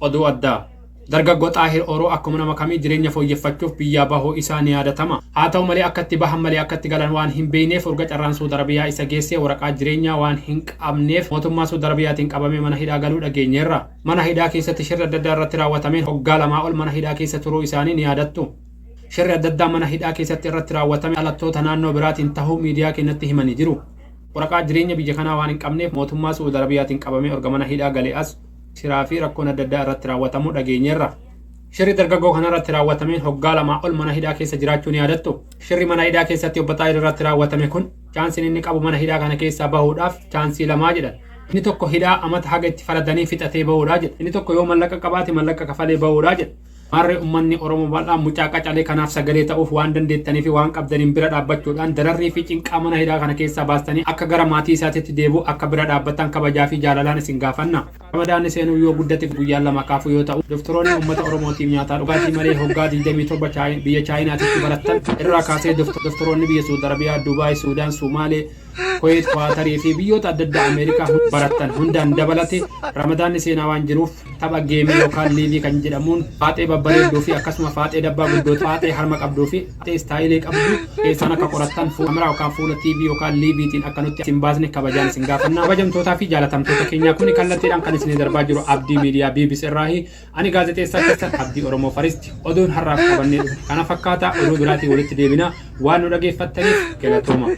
Oduu addaa. Dargaggoo Xaahir Oroo akkuma nama kamii jireenya fooyyeffachuuf biyyaa bahuu isaa ni yaadatama. Haa ta'u malee akka itti bahan malee akka itti galan waan hin beekneef urga carraan Suud Arabiyaa isa geessee waraqaa jireenyaa waan hin qabneef mootummaa Suud Arabiyaatiin qabamee mana hidhaa galuu dhageenyeerra. Mana hidhaa keessatti shirri adda addaa irratti raawwatameen hoggaa lamaa ol mana hidhaa keessa turuu isaanii ni yaadattu. Shirri adda addaa mana hidhaa keessatti irratti raawwatame dhalattoota naannoo biraatiin tahuu miidiyaa keenyatti himanii jiru. Waraqaa jireenya biyya kanaa waan hin qabneef mootummaa Suud Arabiyaatiin qabamee erga mana hidhaa galee as shiraa fi rakkoon adda addaa irratti raawwatamuu dhageenyeerra. Shirri dargaggoo kanarratti raawwatameen hoggaa lamaa ol mana hidhaa keessa jiraachuu ni yaadattu. Shirri mana hidhaa keessatti obbo Xaahir irratti raawwatame kun chaansiin inni qabu mana hidhaa kana keessaa bahuudhaaf chaansii lamaa jedhan. Inni tokko hidhaa amata haga itti faradanii fixatee bahuudhaa jedha. Inni tokko yoo mallaqa qabaate mallaqa kafalee bahuudhaa jedha. Maarree ummanni Oromoo bal'aan mucaa qacalee kanaaf sagalee ta'uuf waan dandeettanii fi waan qabdaniin bira dhaabbachuudhaan dararrii fi cinqaa mana hidhaa kana keessaa baastanii akka gara maatii isaatitti deebi'u akka bira dhaabbattan kabajaa fi jaalalaan isin gaafanna. Ramadaanni seenuu yoo guddate guyyaan lama kaafuu yoo ta'u, doftoroonni ummata Oromootiif nyaataa dhugaatii malee hoggaa 27 biyya Chaayinaatitti barattan irraa kaasee doftoroonni biyya Suud Arabiyaa, Dubaay, Suudaan, Sumaalee, Kuweet, Kwaatarii fi biyyoota adda addaa Ameerikaa barattan hundaan dabalate Ramadaanni seenaa waan jiruuf tapha geemii yookaan liivii kan jedhamuun faaxee babbareedduu fi akkasuma faaxee dabbaa guddoo faaxee harma qabduu fi faaxee istaayilii qabdu keessaan akka qorattan kaameraa yookaan fuula TV yookaan liiviitiin akka nutti isin baasne kabajaan isin gaafanna. Kabajamtootaa fi jaalatamtoota keenyaa kuni kallattiidhaan kan isinii darbaa jiru Abdii Miidiyaa BBC irraahi. Ani gaazexeessaa keessan Abdii Oromoo Faristi. Oduun har'aaf qabannee dhufne kana fakkaata. Oduu biraatiin walitti deebina. Waan nu dhageeffattaniif galatooma.